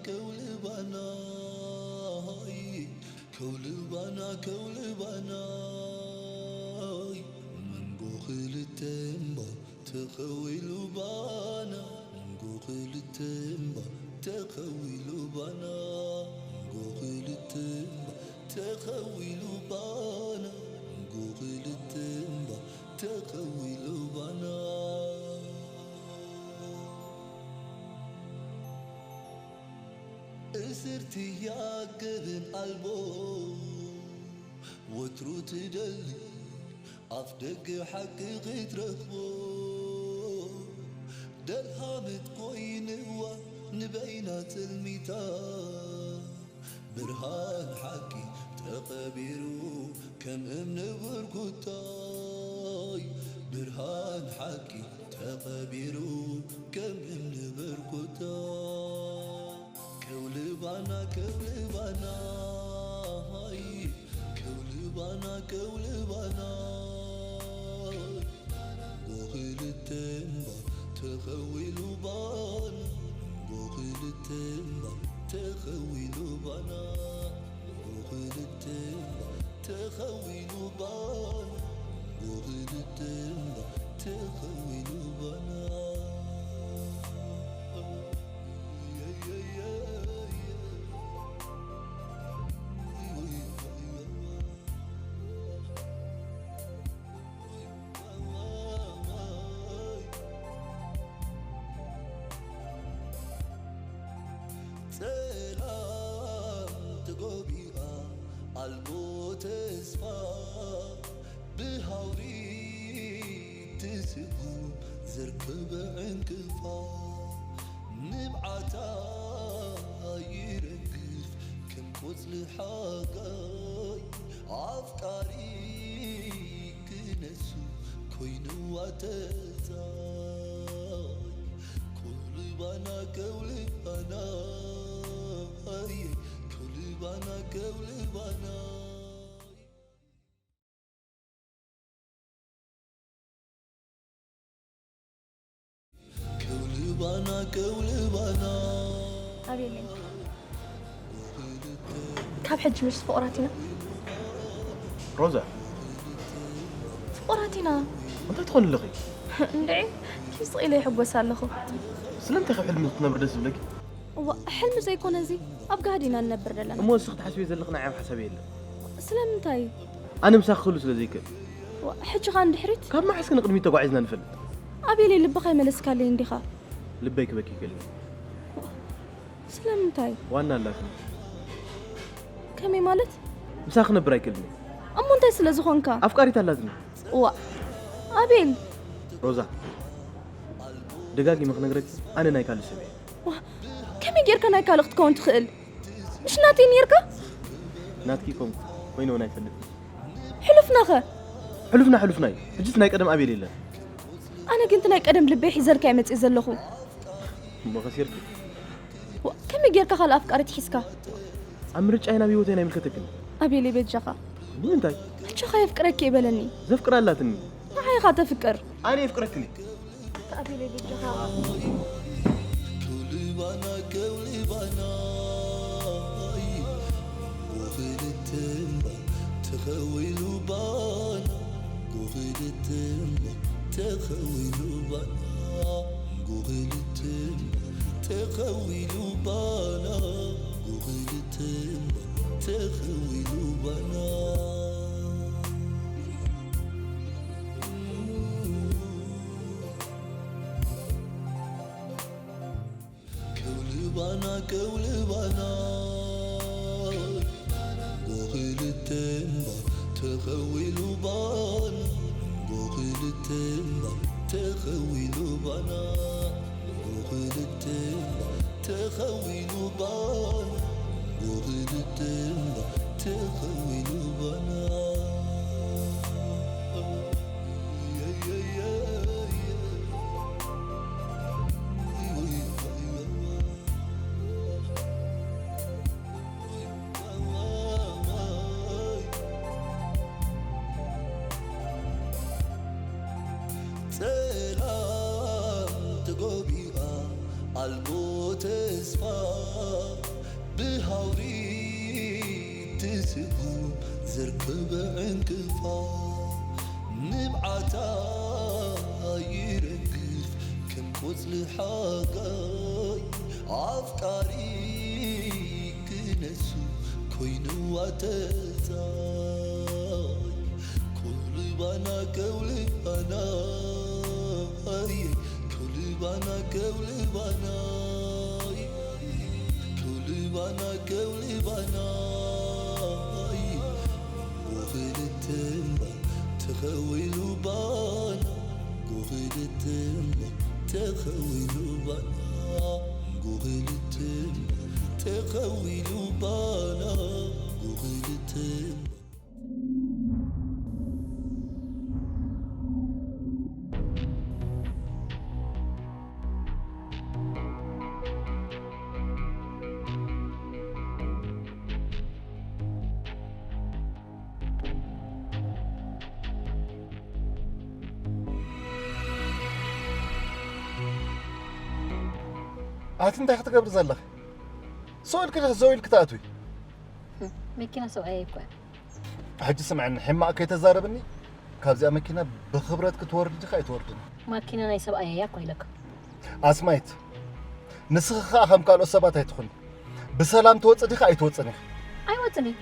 ከውልባናይ ከውልባና ከውልባናይ መንጎ ክልተ እምባ ተኸዊሉ ባና መንጎ ክልተ እምባ ተኸዊሉ ባና መንጎ ክልተ እምባ ተኸዊሉ ባና መንጎ ክልተ እምባ ተኸዊሉ ባና እስርቲ ያገብን ኣልቦ ወትሩ ትደሊ ኣፍ ደገ ሓቂ ክትረኽቦ ደልሃመት ኮይንዋ ንበይና ትልሚታ ብርሃን ሓቂ ተቐቢሩ ከም እምኒ ብርኩታይ ብርሃን ሓቂ ተቐቢሩ ከም እምኒ ብርኩታ ከውልባና ከውልባና ሃይ ከውልባና ከውልባና ጎኽልተ እምባ ተኸዊሉ ባና ጎኽልተ እምባ ተኸዊሉ ባና ጎኽልተ እምባ ተኸዊሉ ባና ጎኽልተ እምባ ተኸዊሉ ባና ጸላም ተጎቢኣ ኣልቦ ተስፋ ብሃውሪ ትስጉም ዘርከበ ዕንቅፋ ንብዓታ ይረግፍ ከም ቆጽሊ ሓጋይ ኣፍቃሪ ክነሱ ኮይንዋ ተጻይ ከውልባና ከውልባና ከውልባና ከውልባና ከውልባና ከውልባና ኣቤለይ ካብ ሕጂ ምስ ፍቑራት ኢና ሮዛ ፍቑራት ኢና እንታይ ትኾን ኣለኺ? እንድዒ ኪም ስቕ ኢለ ይሕጎስ ኣለኹ ስለምንታይ ካብ ሕልሚ ክትነብር ደስ ዝብለኪ? እዋ ሕልሚ ዘይኮነ እዚ ኣብ ጋህዲ ኢና ንነብር ዘለና እሞ እስኺ ትሓስብዮ ዘለኺ ንዓይ ሓሳብ የለን። ስለምንታይ ኣነ ምሳኺ ክህሉ ስለ ዘይክእል። እዋ ሕጂ ኸኣ ንድሕሪት ካብ መዓስ ከ ንቕድሚት ተጓዒዝና ንፈልጥ? ኣቤለይ ልብኻ ይመለስካለይ እንዲኻ ልበይ ክበኪ ይክእል። ስለምንታይ ዋና ኣላትኒ። ከመይ ማለት ምሳኺ ክነብር ኣይክእልን እየ። እሞ እንታይ ስለ ዝኾንካ ኣፍቃሪት ኣላትኒ። እዋ ኣቤል ሮዛ ደጋጊመ ክነግረኪ ኣነ ናይ ካልእ ሰብ እየ። ከመይ ጌርካ ናይ ካልእ ክትከውን ትኽእል ምሽ ናተይ ነርካ ናትኪ ኮንኩ ኮይነ እውን ኣይፈልጥ። ሕሉፍናኸ ሕሉፍና ሕሉፍና እዩ። ሕጅስ ናይ ቀደም ኣቤል የለን። ኣነ ግን እቲ ናይ ቀደም ልበይ ሒዘልካ እየ መፅእ ዘለኹ እሞ ከሲርኪ። ዋ፣ ከመይ ጌርካ ካልእ ኣፍቃሪት ሒዝካ ኣብ ምርጫይ ናብ ህይወተይ ናይ ምልከተክን። ኣቤለይ በጃኻ ንምንታይ በጃኻ የፍቅረኪ እየ በለኒ ዘፍቅራ ኣላትኒ። ንዓኻ ተፍቅር ኣነ የፍቅረክን እየ። ኣቤለይ በጃኻ ከውልባና ከውልባና ጎኽልተ እምባ ተኸዊሉ ባና ጎኽልተ እምባ ተኸዊሉ ባና ጎኽልተ እምባ ተኸዊሉ ባና ጎኽልተ እምባ ተኸዊሉ ባና ከውልባና ከውልባና ጎኽልተ እምባ ተኸዊሉ ባና ጎኽልተ እምባ ተኸዊሉ ባና ጎኽልተ እምባ ተኸዊሉ ባና ጎኽልተ እምባ ተኸዊሉ ባና ጸላም ተጎቢኣ ኣልቦ ተስፋ ብሃውሪ ትስጉም ዝርከብ ዕንቅፋ ንብዓታ ይረግፍ ከም ቆጽሊ ሓጋይ ኣፍቃሪ ክነሱ ኮይኑ ኣተጻይ ኮልባና ከውልባና ኣየ ኮልባና ከውልባና ከውልባና ከውልባና ኣየ ጎኽልትምባ ተኸዊሉ ባና ጎኽልትምባ ተኸዊሉ ባና ጎኽልትምባ ተኸዊሉ ባና ጎኽልትምባ ኣቲ እንታይ ክትገብሪ ዘለኺ? ሰው ኢልኪ ዲኺ ዘው ኢልኪ ትኣትዊ? መኪና ሰብኣየይ እኮ እያ። ሕጂ ስምዕኒ፣ ሕማቕ ከይተዛረብኒ፣ ካብዚኣ መኪና ብኽብረት ክትወርዲ ዲኻ ኣይትወርድን? ማኪና ናይ ሰብኣየይ እያ እኮ ኢለካ። ኣስማይት፣ ንስኺ ኸኣ ከም ካልኦት ሰባት ኣይትኹኒ። ብሰላም ትወጽእ ዲኻ ኣይትወጽእን ኢኺ? ኣይወጽእን እየ።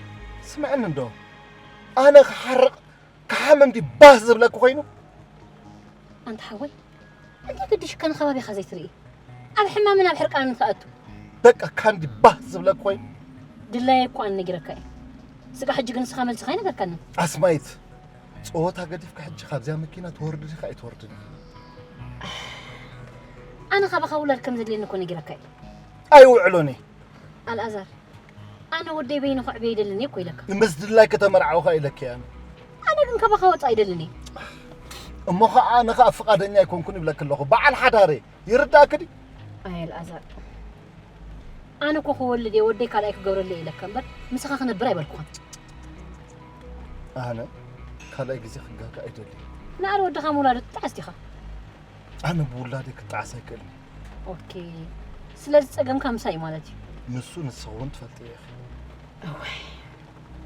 ስምዕኒ እንዶ፣ ኣነ ክሓርቕ ክሓምም ድዩ ባህ ዝብለኪ ኮይኑ? ኣንታ ሓወይ፣ እንታይ ገዲሹካ ንከባቢኻ ዘይትርኢ? ኣብ ሕማምን ኣብ ሕርቃንን ትኣቱ። በቃ ካንዲ ባህ ዝብለኪ ኮይኑ? ድላየይ እኮ ኣነ ነጊረካ እየ። ስጋዕ ሕጂ ግን ንስኻ መልስኻ ኣይነገርካንን። ኣስማይት፣ ጸወታ ገዲፍካ ሕጂ ካብዚኣ መኪና ትወርድ ዲኻ ኣይትወርድን ኢኻ? ኣነ ካባኻ ውላድ ከም ዘድልየኒ እኮ ነጊረካ እየ። ኣይውዕሎን እየ። ኣልኣዛር፣ ኣነ ወደይ በይኑ ከዕብዮ ይደልን እየ እኮ ኢለካ። ምስ ድላይኪ ተመርዓውኻ ኢለኪ እየ ኣነ። ኣነ ግን ካባኻ ወጻእ ኣይደልን እየ። እሞ ኸዓ ኣነ ኸዓ ፍቓደኛ ኣይኮንኩን ይብለኪ ኣለኹ። በዓል ሓዳር እየ። ይርዳእኪ ድዩ? ኣይ ኣልኣዛር፣ ኣነ እኮ ክወልድ እየ፣ ወደይ ካልኣይ ክገብረሉ እየ ኢለካ እምበር ምሳኻ ክነብር ኣይበልኩኻን። ኣነ ካልኣይ ግዜ ክጋገ ኣይደልን። ንኣል ወድኻ ምውላዱ ትጠዓስ ዲኻ? ኣነ ብውላደይ ክጠዓስ ኣይክእልን እየ። ኦኬ፣ ስለዚ ጸገምካ ምሳይ ማለት እዩ። ንሱ ንስኺ እውን ትፈልጥዮ ኢኺ። እዋይ፣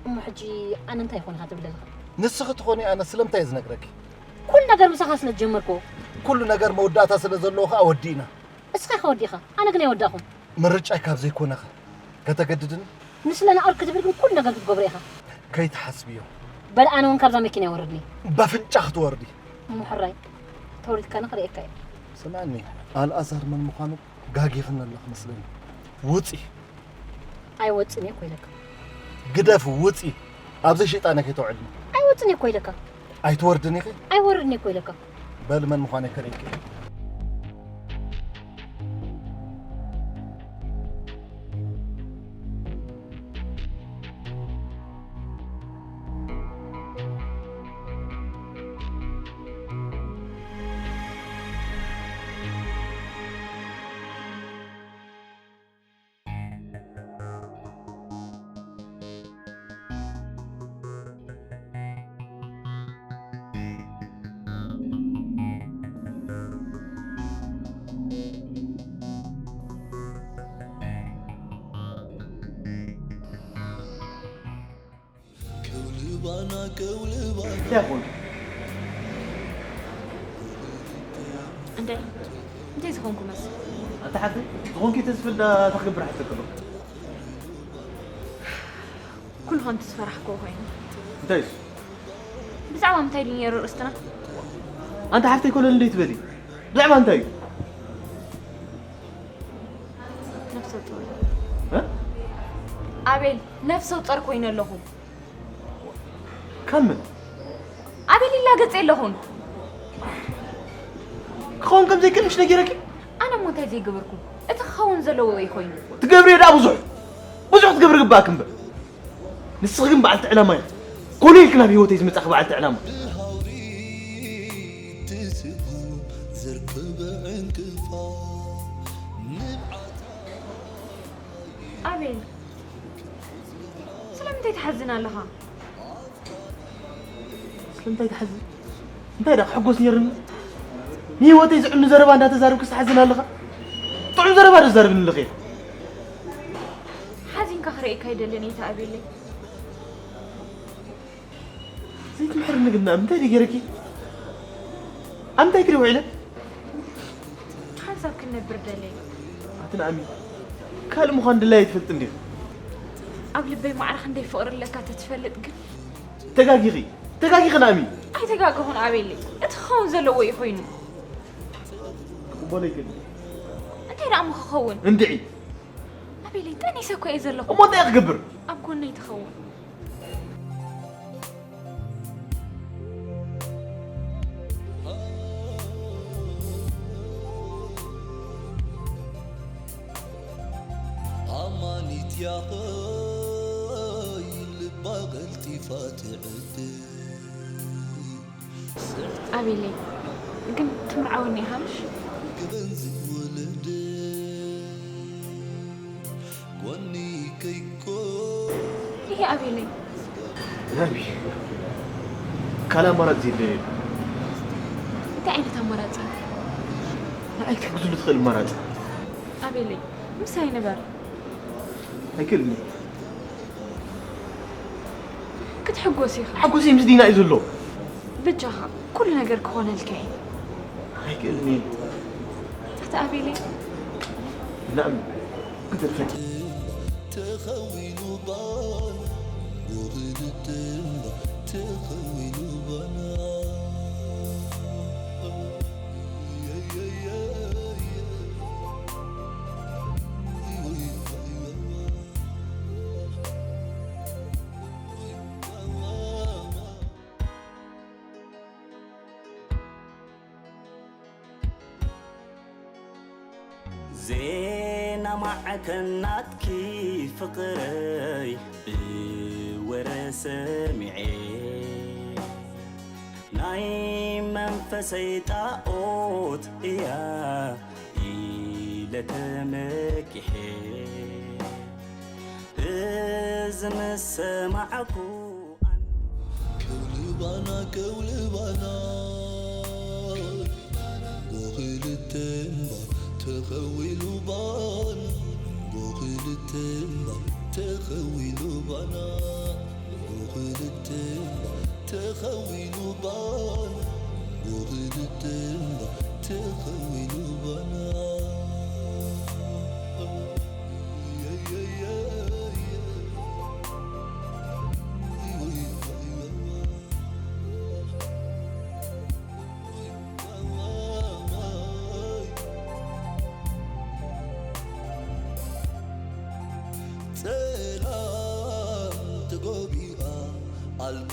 እሞ ሕጂ ኣነ እንታይ ይኾን ኢኻ ትብል ዘለኻ? ንስኺ ትኾኒ ኣነ ስለምንታይ እየ ዝነግረኪ? ኩሉ ነገር ምሳኻ ስለ ዝጀመርኩዎ። ኩሉ ነገር መወዳእታ ስለ ዘለዎ ኸኣ ወዲእና። እስኻ ኢኻ ወዲእኻ፣ ኣነ ግን ኣይወዳእኹን። ምርጫይ ካብ ዘይኮነኸ ከተገድድኒ? ንስለ ናኦል ክትብል ግን ኩሉ ነገር ክትገብሮ ኢኻ። ከይትሓስብዮ። በል ኣነ እውን ካብዛ መኪና ይወርድኒ። በፍንጫ ክትወርዲ። እሞ ሕራይ፣ ተወሪድካኒ ክርእየካ እየ። ስምዕኒ፣ ኣልኣዛር መን ምዃኑ ጋጊኽኒ ኣለኺ መስለኒ። ውጺ። ኣይወጽን እየ እኮ ኢለካ። ግደፊ፣ ውጺ። ኣብዚ ሸይጣን ከይተውዕልኒ። ኣይወጽን እየ እኮ ኢለካ። ኣይትወርድን ኢኺ? ኣይወርድን እየ እኮ ኢለካ። በል መን ምዃነይ ከርእየኪ እየ። እንታይ ይኹን? እንታይ እንታይ ዝኾንኩ መስል? ኣታ ሓፍተይ፣ ዝኾንኪ ተዝፍል ዳ ተኽግብር ሓተክሎ። ኩሉ ከምቲ ዝፈራሕክዎ ኮይኑ። እንታይ እዩ? ብዛዕባ ምንታይ ድዩ ነይሩ ርእስትና? ኣንታ ሓፍተይ ኮለል እንዴት በሊ? ብዛዕባ እንታይ እዩ? ነፍሰ ጡር። እ? ኣቤል፣ ነፍሰ ጡር ኮይነ ኣለኹ። ካብ መን? ኣቤል፣ ይላገጽ የለኹን። ክኸውን ከም ዘይክእል ምሽ ነጊረኪ? ኣነ እሞ እንታይ ዘይገበርኩ? እቲ ክኸውን ዘለዎ እዩ ኮይኑ። ትገብርዮ ደኣ ብዙሕ። ብዙሕ ክትገብሪ ግባእኪ እምበር። ንስኺ ግን በዓልቲ ዕላማ ኢኺ። ኮነ ኢልኪ ናብ ህይወተይ ዝመጻኺ በዓልቲ ዕላማ። ብሃውሪ ትስጉም ዝርከብ ዕንቅፋት ንብዓት ኣቤል፣ ስለምንታይ ትሓዝን ኣለኻ? ስለምንታይ ትሓዝን? እንታይ ደኣ ክሕጎስ ነይርኒ? ንህይወተይ ዝዕኑ ዘረባ እንዳተዛረብክስ ትሓዝን ኣለኻ? ጥዑም ቀረባ ዶ ዛረብኒ ኣለኺ? ሓዚንካ ክርእየካ ኣይደልን እየ፣ ተኣቤለይ። ዘይትምሕርኒ ግን፣ እንታይ ድዩ ገይረኪ? ኣብ እንታይ ክሪ ውዒለ? ሓንሳብ ክንነብር ደለየ። ኣቲ ናእሚ፣ ካልእ ምዃን ድላይ ኣይትፈልጥን ዲኺ? ኣብ ልበይ ማዕረ ክንደይ ፍቕሪ ኣለካ ተትፈልጥ ግን። ተጋጊኺ፣ ተጋጊኺ ናእሚ። ኣይተጋገኹን ኣቤለይ፣ እቲ ክኸውን ዘለዎ እዩ ኮይኑ። ክቕበሎ ይክእል። እንታይ ደኣ እሞ ክኸውን? እንድዒ። ኣቤለይ፣ ጠኒሰ እኮ እየ ዘለኹ። እሞ እንታይ ክገብር? ኣብ ጎነይ ትኸውን። ኣማኒት ያኸይ ልባ ቀልጢፋ ትዕድል። ኣቤለይ፣ ግን ትምርዓወኒ ኢኻ ምሽ? ግበን ዝወለደ ጎኒ ከይኮ ይሄ ኣቤለይ። ናቢ፣ ካልእ ኣማራጺ የለን። እንታይ ዓይነት ኣማራጺ? ንዓይ ክትሕግዝሉ ትኽእል ኣማራጺ። ኣቤለይ፣ ምሳይ ንበር። ኣይክእልን እየ። ክትሕጎስ ኢኻ። ሓጎሰይ ምስ ዲና እዩ ዘሎ። በጃኻ፣ ኩሉ ነገር ክኾነልካ እዩ። ኣይክእልን እየ። ኣታ ኣቤለይ። ናም፣ ክትፈት። ተኸዊሉ ባና፣ ብኽልተ እምባ ተኸዊሉ ባና። ዜና ማዕከናትኪ ፍቕረይ ብወረ ሰሚዐ፣ ናይ መንፈሰይ ጣኦት እያ ኢለ ተመኪሐ። እዚ ምስ ሰማዕኩ ኣነ ከውልባና፣ ከውልባና፣ ብኽልተ እምባ ተኸዊሉ ባና፣ ብኽልተ እምባ ተኸዊሉ ባና፣ ብኽልተ እምባ ተኸዊሉ ባና፣ ብኽልተ እምባ ተኸዊሉ ባና። ጸላም ተጎቢኣ ኣልቦ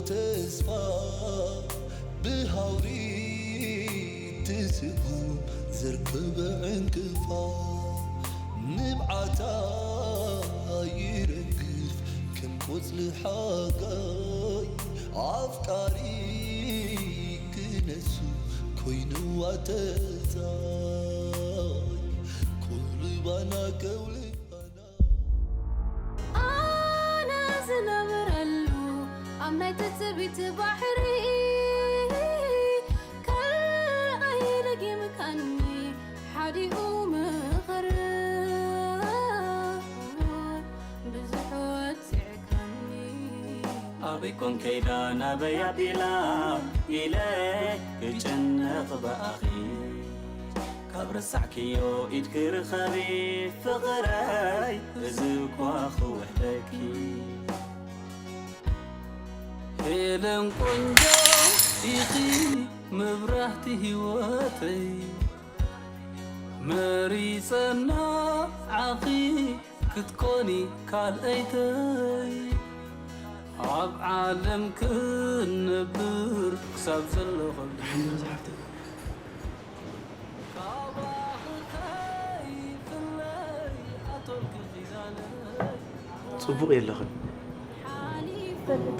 ተስፋ ብሃውሪ ትስጉም ዘርከበ ዕንቅፋ ንብዓታ ይረግፍ ከም ቆጽሊ ሓጋይ ኣፍቃሪ ክነሱ ኮይንዋ ተዛይ ከውልባና ከውልባና ኣነ ዝነብረሉ ኣብ ናይ ትጽቢት ባሕሪ ካልኣይ ደጊምካኒ ሓዲኡ ምኽሪ ብዙሕ ወጽዕካኒ ኣበይ ኮን ከይዳ ናበይ ኣቢላ ኢለ ክጭነቕ ብኣኺ ካብ ረሳዕክዮ ኢድኪ ርኸቢ ፍቕረይ እዚ እኳ ክውሕደኪ ሄለን ቆንጆ ኢኺ መብራህቲ ህይወተይ መሪጸና ዓኺ ክትኮኒ ካልኣይተይ ኣብ ዓለም ክንነብር ክሳብ ዘለኹ ዝሓፍተይ ጽቡቕ የለኽን። ይፈልጥ።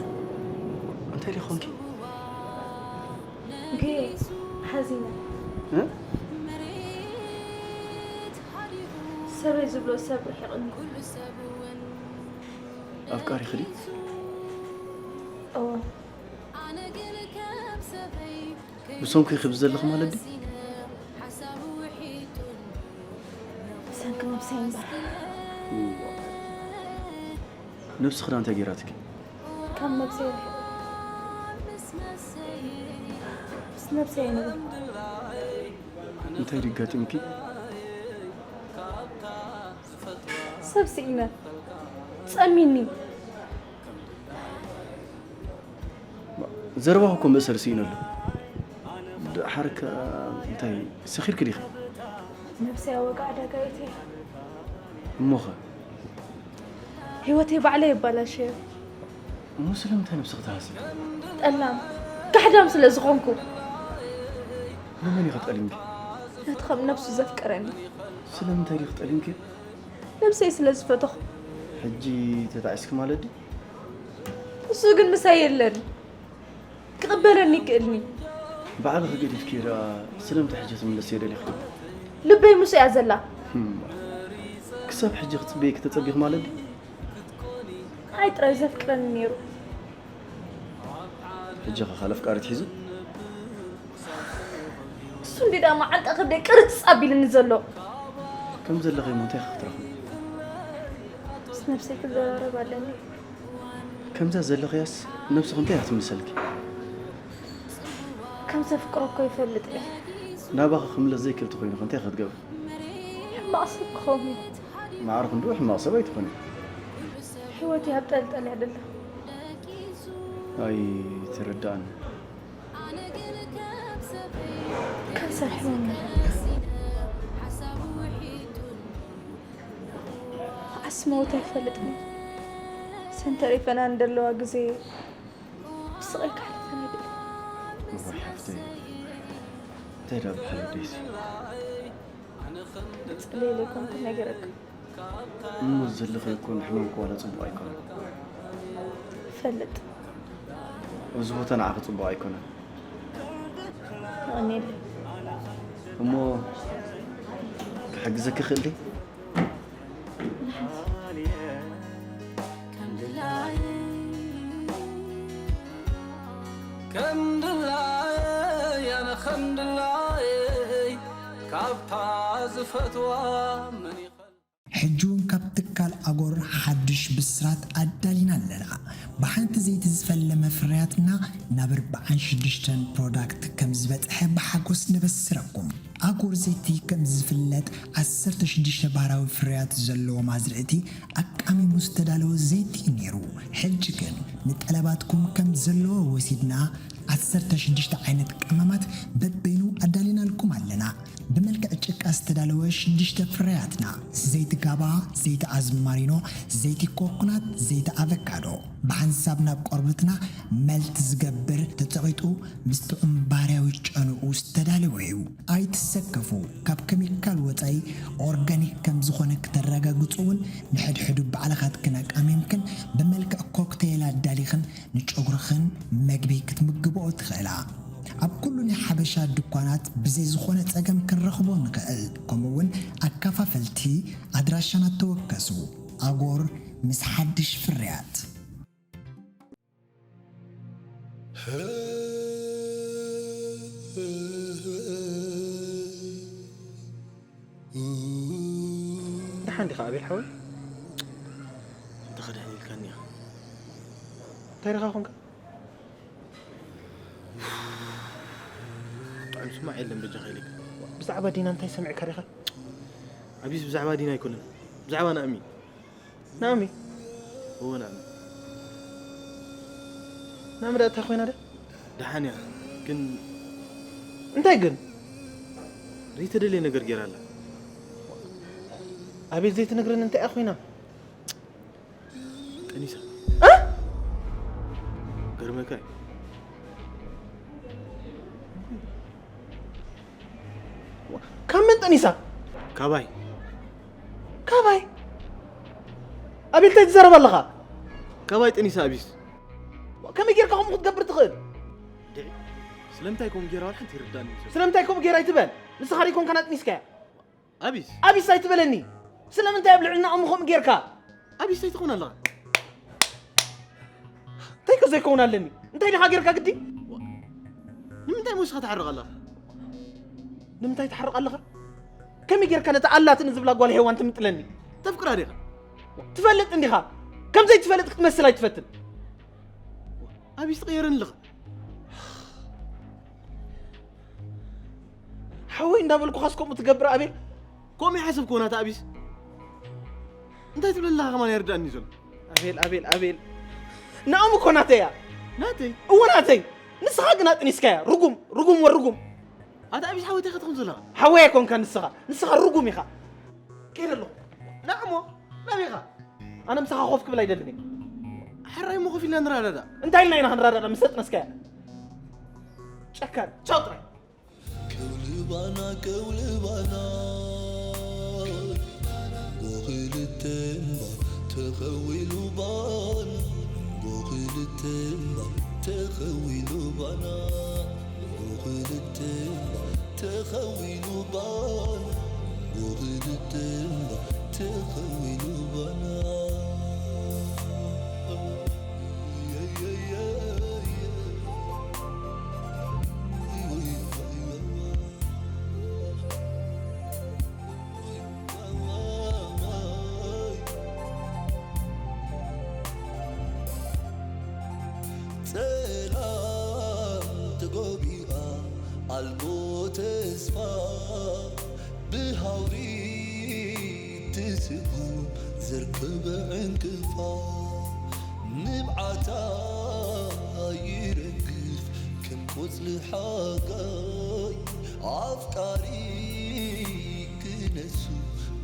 እንታይ ደኾንኪ? ግን ሓዚነ። እ? ሰበይ ዝብሎ ሰብ ርሒቕኒ። ኣፍቃሪኺ ድዩ? እዎ። ብሰንኩ ይኽብ ዘለኹ ማለት ድዩ? ሰይምበር ነብስኺ ዳ እንታይ ገይራትኪ? ካብ ነብሰይ ርሒቑ። ምስ ነብሰይ ኣይነብር። እንታይ ድጋጢምኪ? ሰብ ስኢነ ጸሚኒ። ዘረባኹ እኮ መእሰር ስኢነ ኣሎ። ደሓር ከ እንታይ ሰኺርኪ ዲኺ? ነብሰይ ኣብ ወግዒ ዕዳጋ እየ። እሞኸ? ህይወተይ ባዕለይ የባላሸዮ። እሞ ስለምንታይ ነብስኺ ትሃሲ? ጠላም ካሕዳም ስለ ዝኾንኩ። ንመን ኢኺ ጠሊምኪ? ነቲ ከም ነብሱ ዘፍቀረኒ። ስለምንታይ ዲኺ ጠሊምኪ? ነብሰይ ስለ ዝፈተኹ። ሕጂ ተጣዒስኪ ማለት ድዩ? እሱ ግን ምሳይ የለን። ክቕበለኒ ይክእልኒ። ባዕልኺ ገዲፍኪ ደኣ ስለምንታይ ሕጂ ትምለስዮ ደሊኺ? ልበይ ምስ እያ ዘላ። ህም። ክሳብ ሕጂ ክጽበየኪ ተጸቢኺ ማለት ድዩ? ኣይ ጥራይ ዘፍቅረኒ ነይሩ። ሕጂ ኸ ካልእ ኣፍቃሪ ትሒዙ? እሱ እንዲ ደኣ መዓንጣ ከብደይ ቅርጽ ኣቢልኒ ዘሎ። ከም ዘለኺ እሞ እንታይ ክትረኽቢ? ምስ ነብሰይ ክዘራረብ ኣለኒ። ከምዛ ዘለኽያስ ነብስኺ እንታይ እያ ትምልሰልኪ? ከም ዘፍቅሮ እኮ ይፈልጥ እየ። ናባኺ ክምለስ ዘይክእል ተኾይኑ ኸ እንታይ ክትገብሪ? ሕማቕ ሰብ ክኸውን እየ። ማዕረ ክንድኡ ሕማቕ ሰብ ኣይትኾኒ። ህይወት ኣብ ጠልጠል እያ ደላ። ኣይትርዳእን። ካንሰር ሕማም ኣለኒ። ዓስመውት ኣይፈልጥን። ሰንተሪፈና እንደለዋ ግዜ ብስቕ ኢልካ ሕልፈን ኣይደልን። እዋይ ሓፍተይ፣ እንታይ ደኣ ብሓለደይሲ? ብጸለይ ዘይኮንኩ ነጊረካ። እሞ ዘለኺ እኮ ንሕማምኪ ዋላ ጽቡቕ ኣይኮነን። እፈልጥ። እዚ ቦታ ንዓኺ ጽቡቕ ኣይኮነን። የቐንየለይ። እሞ ክሕግዘኪ ክእል ድየ? ከምድላይ ኣነ ከምድላይ ካብታ ዝፈትዋ መን ይኸል ሕጂ እውን ካብ ትካል ኣጎር ሓድሽ ብስራት ኣዳሊና ኣለና። ብሓንቲ ዘይቲ ዝፈለመ ፍርያትና ናብ ኣርባዓን ሽዱሽተን ፕሮዳክት ከም ዝበጽሐ ብሓጎስ ነበስረኩም። ኣጎር ዘይቲ ከም ዝፍለጥ ዓሰርተ ሽዱሽተ ባህራዊ ፍርያት ዘለዎም ኣዝርእቲ ኣቃሚሙ ዝተዳለወ ዘይቲ እዩ ነይሩ። ሕጂ ግን ንጠለባትኩም ከም ዘለዎ ወሲድና ዓሰርተ ሽዱሽተ ዓይነት ቀመማት በበይኑ ኣዳሊናልኩም ኣለና። ብመልክዕ ጭቃ ዝተዳለወ ሽዱሽተ ፍርያትና፣ ዘይቲ ጋባ፣ ዘይቲ ኣዝማሪኖ፣ ዘይቲ ኮኮናት፣ ዘይቲ ኣቨካዶ፣ ብሓንሳብ ናብ ቆርበትና መልት ዝገብር፣ ተጸቒጡ ምስ ጥዑም ባርያዊ ጨንኡ ዝተዳለወ እዩ። ኣይትሰከፉ፣ ካብ ከሚካል ወጻኢ ኦርጋኒክ ከም ዝኾነ ክተረጋግጹ እውን ንሕድሕዱ ባዕልኻትክን ኣቃሚምክን ብመልክዕ ኮክቴል ኣዳሊኽን ንጨጉርኽን መግቢ ክትምግብኦ ትኽእላ። ኣብ ኩሉ ናይ ሓበሻ ድኳናት ብዘይ ዝኾነ ጸገም ክንረኽቦ ንኽእል። ከምኡ እውን ኣከፋፈልቲ ኣድራሻና ተወከሱ። ኣጎር ምስ ሓድሽ ፍርያት። ደሓን ዲኻ ኣቤል ሓወይ? እንተ ኸድሕን ኢልካኒ ኢኻ። እንታይ ዲኻ ኾንካ? ጥዑም ስማዕ የለን በጃኻ ኢለካ። ብዛዕባ ዲና እንታይ ሰሚዕካ ዲኻ? ኣቢስ ብዛዕባ ዲና ኣይኮነን፣ ብዛዕባ ናእሚ። ናእሚ? እወ ናእሚ። ናእሚ ደኣ እንታይ ኮይና ደ? ደሓን እያ ግን እንታይ ግን? ዘይተደልየ ነገር ገይራ ኣላ። ኣቤል ዘይትነግረኒ እንታይ እያ ኮይና? ጠኒሳ። ገርመካ እዩ። ካብ መን ጠኒሳ? ካባይ። ካባይ? ኣቤል እንታይ ትዛረብ ኣለኻ? ካባይ ጠኒሳ ኣቢስ። ከመይ ጌርካ ከምኡ ክትገብር ትኽእል? ድዒ ስለምንታይ ከምኡ ጌራ ዋላ ሓንቲ ይርዳኒ። ስለምንታይ ከምኡ ጌራ ኣይትበል። ንስኻ ዶ ኣይኮንካን ኣጥኒስካያ? ኣቢስ ኣቢስ ኣይትበለኒ። ስለምንታይ ኣብ ልዕልና እሞ ከምኡ ጌርካ? ኣቢስ ኣይትኾን ኣለኻ። እንታይ ከ ዘይከውን ኣለኒ? እንታይ ዲኻ ጌርካ ግዲ? ንምንታይ ምስኻ ትሓርቕ ኣለኻ? ንምንታይ ትሓርቕ ኣለኻ? ከመይ ጌርካ ነታ ኣላትኒ ዝብላ ጓል ሄዋን ትምጥለኒ? ተፍቅራ ዲኻ? ትፈልጥ እንዲኻ? ከም ዘይትፈልጥ ክትመስል ኣይትፈትን። ኣቢስ ትቕየረኒ ኣለኻ። ሓወይ እንዳበልኩኻስ ከምኡ ትገብር ኣቤል? ከምኡ ይሓሰብኩ ናታ ኣቢስ። እንታይ ትብል ኣለኻ ከማን ኣይርዳእኒ ዘሎ። ኣቤል፣ ኣቤል፣ ኣቤል። ናኦም እኮ ናተይ እያ። ናተይ? እወ ናተይ። ንስኻ ግን ኣጥኒስካያ። ርጉም፣ ርጉም ወርጉም። ኣታ ኣቢስ ሓወይ እንታይ ክትኾን ዘለኻ? ሓወይ ኣይኮንካ ንስኻ። ንስኻ ርጉም ኢኻ። ከይደ ኣለኹ። ንዓሞ፣ ናበይ ኢኻ? ኣነ ምሳኻ ኮፍ ክብል ኣይደልን እየ። ሕራይ እሞ ኮፍ ኢልና ንረዳዳእ። እንታይ ኢልና ኢና ክንረዳዳእ ምስ ኣጥነስካያ? ጨካን። ቻው ጥራይ። ከውልባና ከውልባና ጎኽልተ እምባ ተኸዊሉ ባና ጎኽልተ እምባ ተኸዊሉ ባና ጎኽልተ እምባ ተኸዊሉ ባና ጎኽልተ እምባ ተኸዊሉ ባና ጸላም ተጎቢኣ ኣልቦ ተስፋ ብሃውሪ ትስጉም ዘርከበ ዕንቅፋ ንብዓታ ይረግፍ ከም ቆጽሊ ሓጋይ ኣፍቃሪ ክነሱ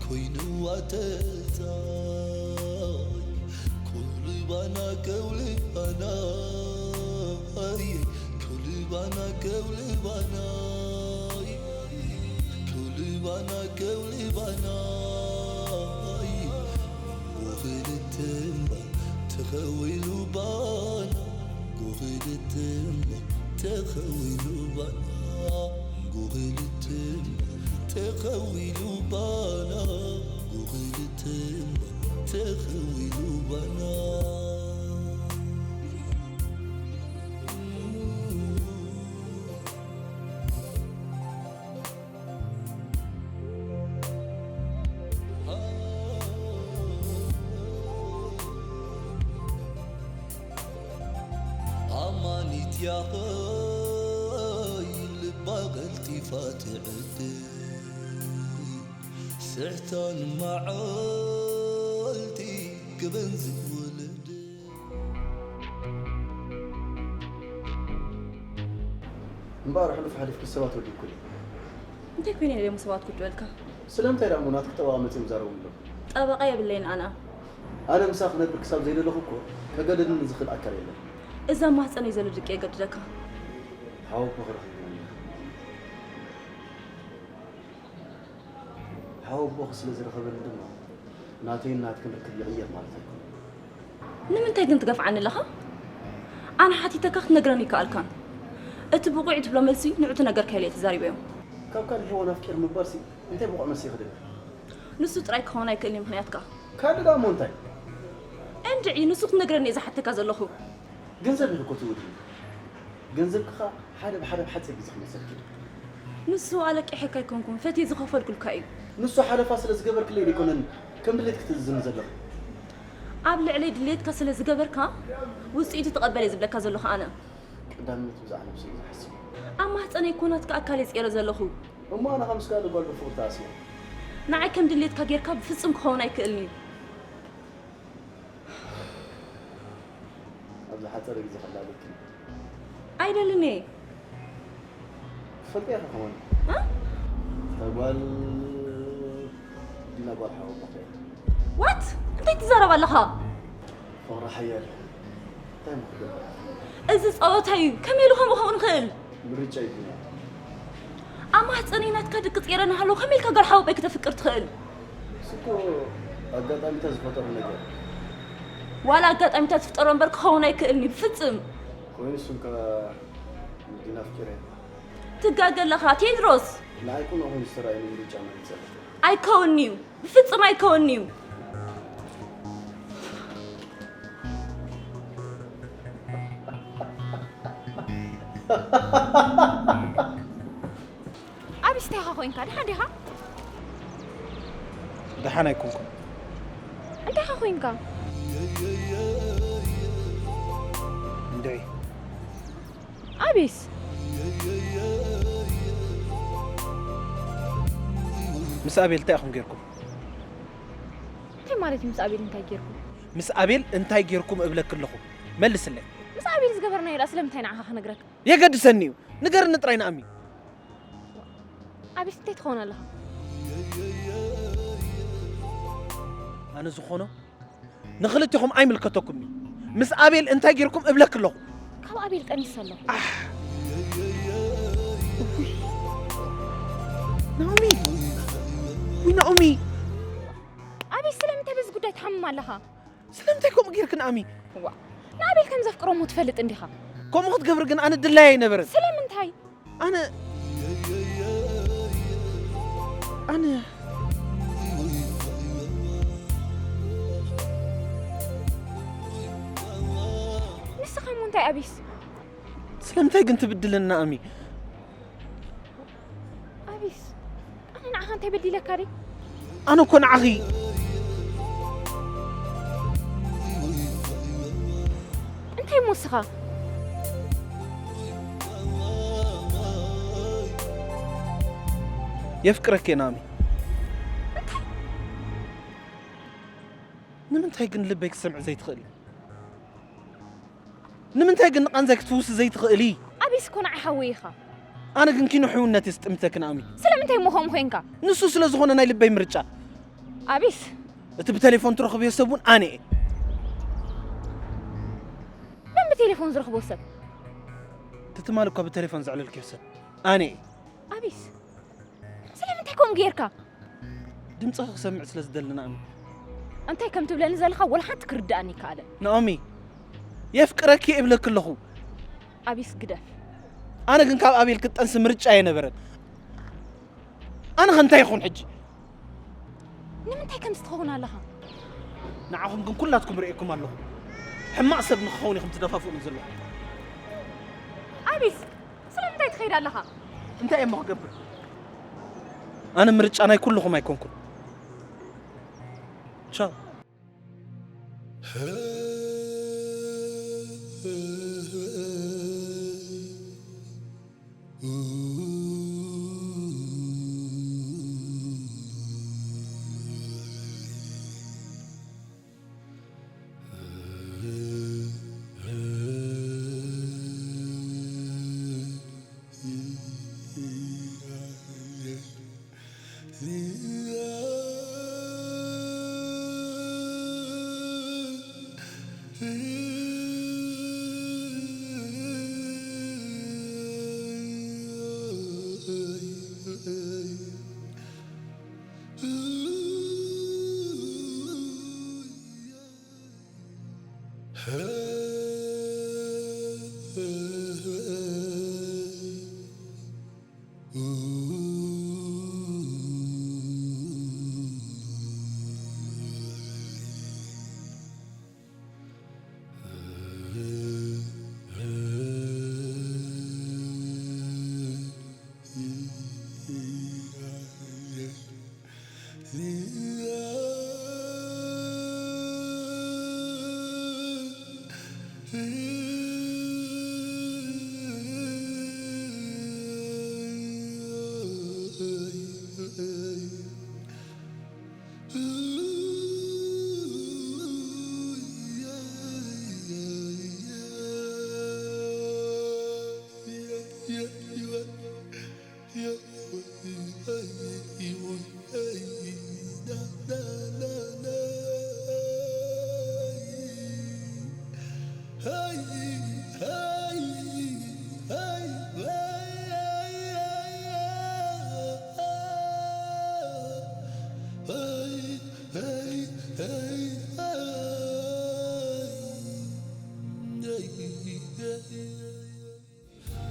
ኮይንዋ ተጻይ ከውልባና ከውልባና ከውልባና ከውልባና ከውልባና ከውልባና ጎኽልተ እምባ ተኸዊሉ ባና ጎኽልተ እምባ ተኸዊሉ ባና ጎኽልተ እምባ ተኸዊሉ ባና ጎኽልተ እምባ ተኸዊሉ ባና ኣማኒት ያኸይ ልባ ቀልጢፋ ትዕድል ስሕታን መዓልቲ ክበን ዝወለድ እምበኣር ሕሉፍ ሓሊፍኪ ሰባት ወዲእኩ ድዩ? እንታይ ኮይነ እየ ደሞ ሰባት ክወደልካ? ስለምንታይ ደኣ እሞ ናትኪ ጠበቓ መጺኦም ይዛረቡ ኣለዉ? ጠበቓ የብለይን ኣነ። ኣነ ምሳኺ ክነብር ክሳብ ዘይደለኹ እኮ ከገድደኒ ዝኽእል ኣካል የለን። እዛ ኣብ ማህጸነይ ዘሎ ድቂ የገድደካ። ሓወቦኺ ረኺብኒ። ሓወቦኺ ስለ ዝረኸበኒ ድማ ናተይን ናትክን ርክብ ይቕየር ማለት ኣይኮነን። ንምንታይ ግን ትገፍዓኒ ኣለኻ? ኣነ ሓቲተካ ክትነግረኒ ኣይከኣልካን። እቲ ብቑዕ ትብሎ መልሲ ንዑ ትነገርካዮ ኢለ እየ ተዛሪበዮ። ካብ ካልእ ሄዋን ኣፍቂረ ምባልሲ እንታይ ብቑዕ መልሲ ይኽደልካ? ንሱ ጥራይ ክኸውን ኣይክእልን እዩ ምኽንያትካ። ካልእ ደኣ እሞ እንታይ? እንድዒ ንሱ ክትነግረኒ እየ ዝሓተካ ዘለኹ። ገንዘብ ኢኺ እኮ ትውድኒ። ገንዘብኪ ኸኣ ሓደ ብሓደ ብሓጺር ግዜ ክመልሰልኪ እዩ። ንሱ ኣለቂሐካ ኣይኮንኩን፣ ፈትየ ዝኸፈልኩልካ እዩ። ንሱ ሓለፋ ስለ ዝገበርክለይ ኣይኮነን ከም ድሌትኪ ትእዝዝኒ ዘለኺ። ኣብ ልዕለይ ድሌትካ ስለ ዝገበርካ፣ ውጽኢቱ ተቐበል እየ ዝብለካ ዘለኹ ኣነ። ቀዳምነት ብዛዕባ ነብሰይ እየ ዝሓስብ። ኣብ ማህጸነይ እኮ ናትካ ኣካል እየ ጽዒረ ዘለኹ። እሞ ኣነ ኸኣ ምስ ካልእ ጓል ብፍቕሪ ተኣስየ። ንዓይ ከም ድሌትካ ጌርካ ብፍጹም ክኸውን ኣይክእልን እዩ። ኣብ ዝሓጸረ ግዜ ከላልየኪ። ኣይደልን እየ። ትፈልጥያ ኢኺ ከማን። እ? እታ ጓል ዲና ጓል ሓወቦኺ እያ። ዋት? እንታይ ትዛረብ ኣለኻ? ፍቕሪ ሓያል እዩ። እንታይ እሞ ክገብር? እዚ ጸወታ እዩ። ከመይ ኢሉ ከምኡ ክኸውን ይኽእል? ምርጫ ይብሉ። ኣብ ማህጸነይ ናትካ ድቂ ጸይረ እናሃለኹ ከመይ ኢልካ ጓል ሓወቦይ ክተፍቅር ትኽእል? እሱ እኮ ኣጋጣሚታት ዝፈጠሮ ነገር። ዋላ ኣጋጣሚታት ዝፍጠሮ እምበር ክኸውን ኣይክእልን እዩ፣ ብፍጽም። ኮይኑ እሱን ከ ንዲና ኣፍቂረ። ትጋገ ኣለኻ ቴድሮስ። ንዓይ ቅኑዕ ኮይኑ ዝተራእየኒ ምርጫ መሪጸ ኣለኹ። ኣይከውን'ዩ። ብፍጽም ኣይከውን'ዩ። ኣቢስ እንታይ ኢኻ ኮይንካ? ደሓን ዲኻ? ደሓን ኣይኮንኩን። እንታይ ኻ ኮይንካ? እንድዒ። ኣቢስ። ምስ ኣቤል እንታይ ኢኹም ጌርኩም? እንታይ ማለት እዩ ምስ ኣቤል እንታይ ጌርኩም? ምስ ኣቤል እንታይ ጌርኩም እብለኪ ኣለኹ? መልስለይ። ምስ ኣቤል ዝገበርናዮ ደኣ ስለምንታይ ንዓኻ ክነግረካ? የገድሰኒ እዩ። ንገርኒ ጥራይ ንኣሚ። ኣቢስ እንታይ ትኸውን ኣለኻ? ኣነ ዝኾኖ ንኽልቲኹም ኣይምልከተኩም እዩ። ምስ ኣቤል እንታይ ጌርኩም እብለኪ ኣለኹ። ካብ ኣቤል ቀኒሰ ኣለኹ። ናኦሚ፣ ውይ ናኦሚ፣ ኣቢስ ስለምንታይ በዚ ጉዳይ ትሓምም ኣለኻ? ስለምንታይ ከምኡ ጌርኪ ናኦሚ? ዋ ንኣቤል ከም ዘፍቅሮ እሞ ትፈልጥ እንዲኻ? ከምኡ ክትገብሪ ግን ኣነ ድላይ ኣይነበረን። ስለምንታይ? ኣነ ኣነ ንስኻ እሞ እንታይ ኣቢስ? ስለምንታይ ግን ትብድለና ኣሚ? ኣቢስ ኣነ ንዓኻ እንታይ በዲለካ ድየ? ኣነ እኮ ንዓኺ እንታይ እሞ ንስኻ? የፍቅረኪ እየ ናሚ። ንምንታይ ግን ልበይ ክትሰምዒ ዘይትኽእሊ? ንምንታይ ግን ንቓንዛይ ክትፍውሲ ዘይትኽእሊ? ኣቢስ እኮ ንዓይ ሓወይ ኢኻ። ኣነ ግን ኪኖ ሕውነት እየ ዝጥምተኪ ናሚ። ስለምንታይ እሞ ከምኡ ኮይንካ? ንሱ ስለ ዝኾነ ናይ ልበይ ምርጫ። ኣቢስ እቲ ብቴሌፎን ትረኽብዮ ሰብ እውን ኣነ እየ። መን ብቴሌፎን ዝረኽቦ ሰብ? እቲ ትማሊ እኳ ብቴሌፎን ዘዕለልክዮ ሰብ ኣነ እየ። ኣቢስ ስለምንታይ ከምኡ ጌርካ? ድምፅኺ ክሰምዕ ስለ ዝደሊ ናኦሚ። እንታይ ከም ትብለኒ ዘለኻ ወላ ሓንቲ ክርድኣኒ ይከኣለ። ናኦሚ የፍቅረኪ እብለኪ ኣለኹ። ኣቢስ ግደፍ። ኣነ ግን ካብ ኣቤል ክጠንሲ ምርጫ የነበረን። ኣነ ከ እንታይ ይኹን ሕጂ? ንምንታይ ከምዚ ትኸውን ኣለኻ? ንዓኹም ግን ኩላትኩም ርእየኩም ኣለኹ። ሕማቕ ሰብ ንክኸውን ኢኹም ትደፋፍኡኒ ዘለኹም። ኣቢስ ስለምንታይ ትኸይድ ኣለኻ? እንታይ እየ እሞ ክገብር? ኣነ ምርጫ ናይ ኩልኹም ኣይኮንኩን። ቻው።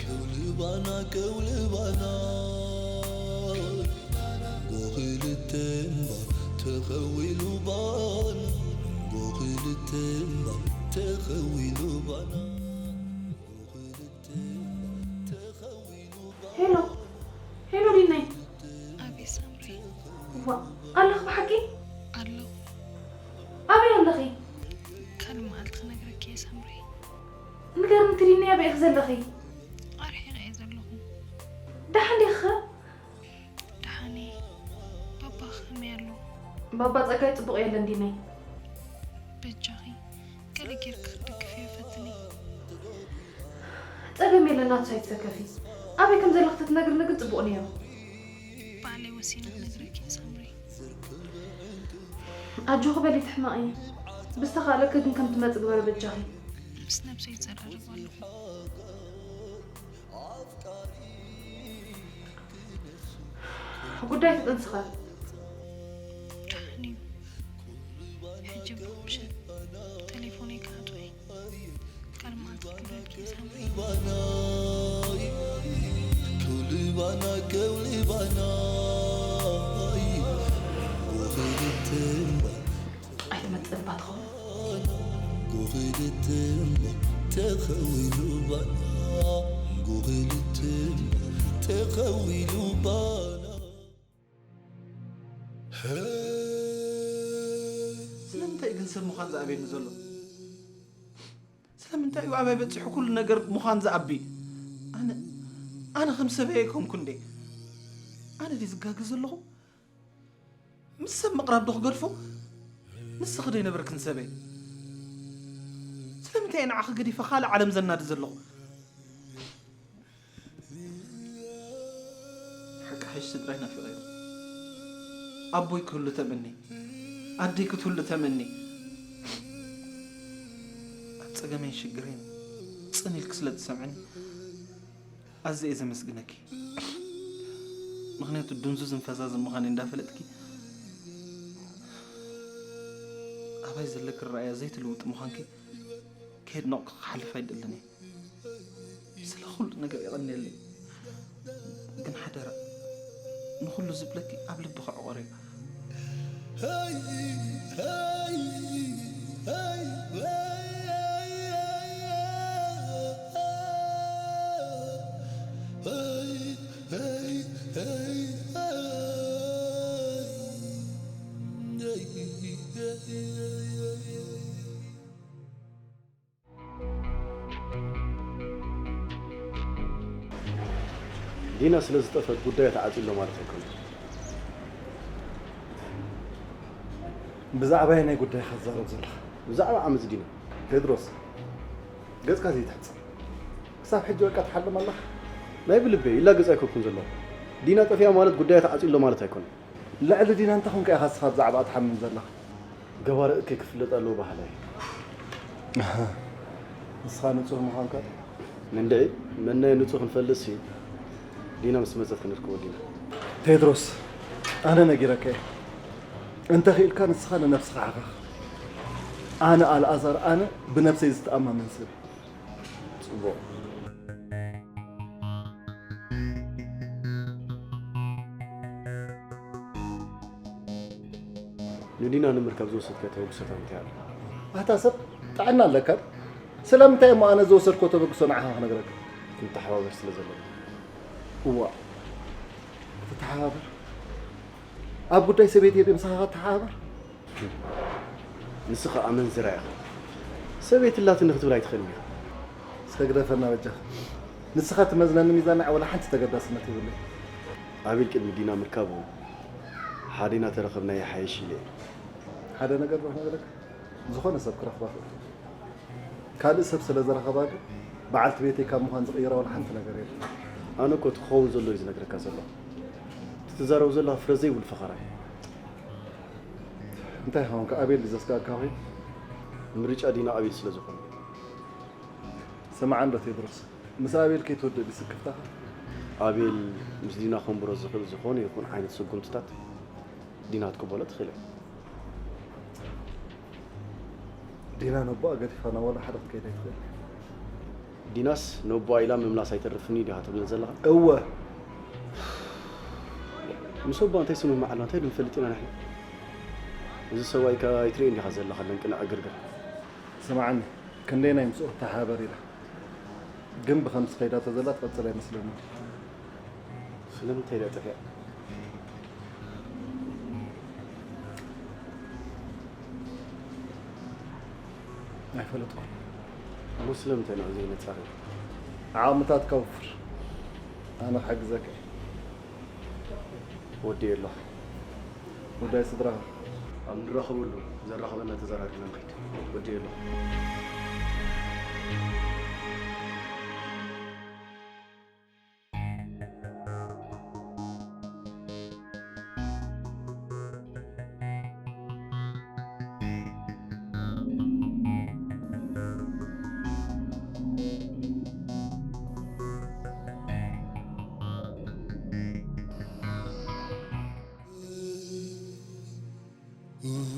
ከውልባና ከውልባና ጎኽልተ እምባ ተኸዊሉ ባና ጎኽልተ እምባ ተኸዊሉ ባና ጎኽልተ እምባ ተኸዊሉ ባና ሄሎ ሄሎ ሊናይ ኣቤት ሳምሪ ዋ ኣለኽ ብሓቂ ትሪኒ ኣበይ ኢኺ ዘለኺ? ኣርሒቐ እየ ዘለኹ። ደሓን ዲኺ? ደሓን እየ። ባባ ከመይ ኣሎ? ባባ ጸጋይ ጽቡቕ የለን ዲነይ። በጃኺ ገለ ጌርኪ ክትድግፍዮ ፈትኒ። ጸገም የለን ናቱ ኣይትሰከፊ። ኣበይ ከም ዘለኺ ተትነግርኒ ግን ጽቡቕ ነይሩ። ባዕለይ ወሲነ ክነግረኪ እየ ሳምሪ። ኣጆኺ በሊ ትሕመቒ። ብዝተኻእለኪ ግን ከም ትመጽእ ግበሪ በጃኺ። ምስ ነብሰይ ይዘራረብ ኣለኹ። ጉዳይ ትጥንስኻ። ደሓን እዩ። ሕጂ ብቁምሸት ተሌፎነይ ክኣትወ እዩ። ካልእ መዓልቲ ክደውለልኪ እየ ሳምሪ። Kawlibana, kawlibana. Gohiditema, ኣይትመጽእ እባ ትኸውን። gohiditema. Tekawilubana, gohiditema. Tekawilubana. ስለምንታይ ግን ሰብ ምዃን ዝኣብየኒ ዘሎ? ስለምንታይ እዩ ኣባይ በፂሑ ኩሉ ነገር ምዃን ዝኣቢ? ኣነ ኣነ ከም ሰበይ ኣይኮንኩ እንዴ? ኣነ ድየ ዝጋገ ዘለኹ? ምስ ሰብ ምቕራብ ዶ ክገድፎ? ንስኺ ዶ ኣይነበርክን ሰበይ? ስለምንታይ እየ ንዓኺ ገዲፈ ካልእ ዓለም ዘናዲ ዘለኹ? ሓቂ ሓይሽ ስድራይ ናፊቐዮም። ኣቦይ ክህሉ ተመኒ፣ ኣደይ ክትህሉ ተመኒ። ኣብ ጸገመይን ሽግረይን ጽን ኢልኪ ስለ ትሰምዕኒ ኣዝየ እየ ዘመስግነኪ። ምኽንያቱ ድንዙዝን ፈዛዝን ምዃነይ እንዳፈለጥኪ ኣባይ ዘለኪ ራእያ ዘይትልውጢ ምዃንኪ ከየድነቕኩ ክሓልፍ ኣይደልን እየ። ስለ ኩሉ ነገር የቐንየለይ። ግን ሓደራ ንኹሉ ዝብለኪ ኣብ ልብኺ ዕቖርዮ። ዲና ስለ ዝጠፈት ጉዳያ ተዓጽዩ ኣሎ ማለት ኣይኮነን። ብዛዕባ ኣየናይ ጉዳይ ኢኻ ትዛረብ ዘለኻ? ብዛዕባ ዓመጽ ዲና። ቴድሮስ፣ ገጽካ ዘይትሕጽር። ክሳብ ሕጂ በቃ ትሓልም ኣለኻ? ናይ ብልበይ ይላገጽ ኣይኮንኩን ዘለኹ። ዲና ጠፊኣ ማለት ጉዳያ ተዓጽዩ ኣሎ ማለት ኣይኮነን። ልዕሊ ዲና እንታይ ኮንካ ኢኻ ንስኻ ብዛዕባኣ ትሓምም ዘለኻ? ገባርእ ከይክፍለጥ ኣለዎ በሃላይ። ንስኻ ንጹህ ምዃንካ። ንንድዒ መናይ ንጹህ ክንፈልጥሲ ዲና ምስ መጸት ክንርክቦ ዲና። ቴድሮስ፣ ኣነ ነጊረካ እየ። እንተኽኢልካ ንስኻ ንነብስኻ ሓኻኽ። ኣነ ኣልኣዛር፣ ኣነ ብነብሰይ ዝተኣማመን ሰብ እየ። ጽቡቕ። ንዲና ንምርካብ ዝወሰድካዮ ተበግሶታት እንታይ ኣሎ? ኣታ ሰብ ጥዕና ኣለካ? ስለምንታይ እሞ ኣነ ዝወሰድኮ ተበግሶ ንዓኻ ክነግረካ? ክንተሓባበር ስለ ዘለና። እዋ፣ ክትተሓባበር? ኣብ ጉዳይ ሰበይተይ ድየ ምሳኻ ክተሓባበር? ንስኻ ኣመንዝራ ኢኻ። ሰበይቲ ኣላትኒ ክትብል ኣይትኽእልን ኢኻ። እስከ ግደፈና በጃኻ። ንስኻ ትመዝነኒ ሚዛን ንዓይ ዋላ ሓንቲ ተገዳስነት የብለይን። ኣቤል ቅድሚ ዲና ምርካቡ ሓዴና ተረኸብና ይሓይሽ ኢለ እየ። ሓደ ነገር ዶ ክነግረካ? ዝኾነ ሰብ ክረኽባ ክእል። ካልእ ሰብ ስለ ዝረኸባ ግን በዓልቲ ቤተይ ካብ ምዃን ዝቕይራ ዋላ ሓንቲ ነገር የለን። ኣነ እኮ እቲ ክኸውን ዘሎ እዩ ዝነግረካ ዘለኹ። እቲ ትዛረቦ ዘለኻ ፍረ ዘይብሉ ፈኸራ እዩ። እንታይ ኸውንካ ኣቤል እዩ ዘስጋእካ ኮይኑ? ምርጫ ዲና ኣቤል ስለ ዝኾነ። ስማዕ እንዶ ቴድሮስ፣ ምስ ኣቤል ከይትወድእ ድዩ ስክፍታኻ? ኣቤል ምስ ዲና ከንብሮ ዝኽእል ዝኾነ ይኹን ዓይነት ስጉምትታት ዲና ክትቅበሎ ትኽእል እያ። ዲና ነቦኣ ገዲፋ ናብ ዋላ ሓደ ክትከይድ ኣይትኽእል። ዲናስ ነቦኣ ኢላ ምምላስ ኣይተርፍን እዩ ዲኻ ትብለኒ ዘለኻ? እወ። ምስ ኣቦኣ እንታይ ስምምዕ ኣለዋ? እንታይ ዶ ንፈልጥ ኢና ንሕና? እዚ ሰብኣይ ከ ኣይትርእዮን ዲኻ ዘለኻ ለንቅንዕ ዕግርግር? ስምዓኒ፣ ክንደየናይ ምስኡ ክትተሓባበር ኢላ። ግን ብኸምዚ ከይዳቶ ዘላ ትቐጽል ኣይመስለንን። ስለምንታይ ድያ ጠፊኣ? ኣይፈለጥኩን። ሙስሊም እንተ ንዑ ዘይነጻሪ። ዓቕምታት ከውፍር። ኣነ ክሕግዘካ እየ። ወዲ የሎ። ጉዳይ ስድራኻ። ኣብ ንራኸበሉ ዘራኸበና ተዘራሪብና ንኸይድ። ወዲ የሎ።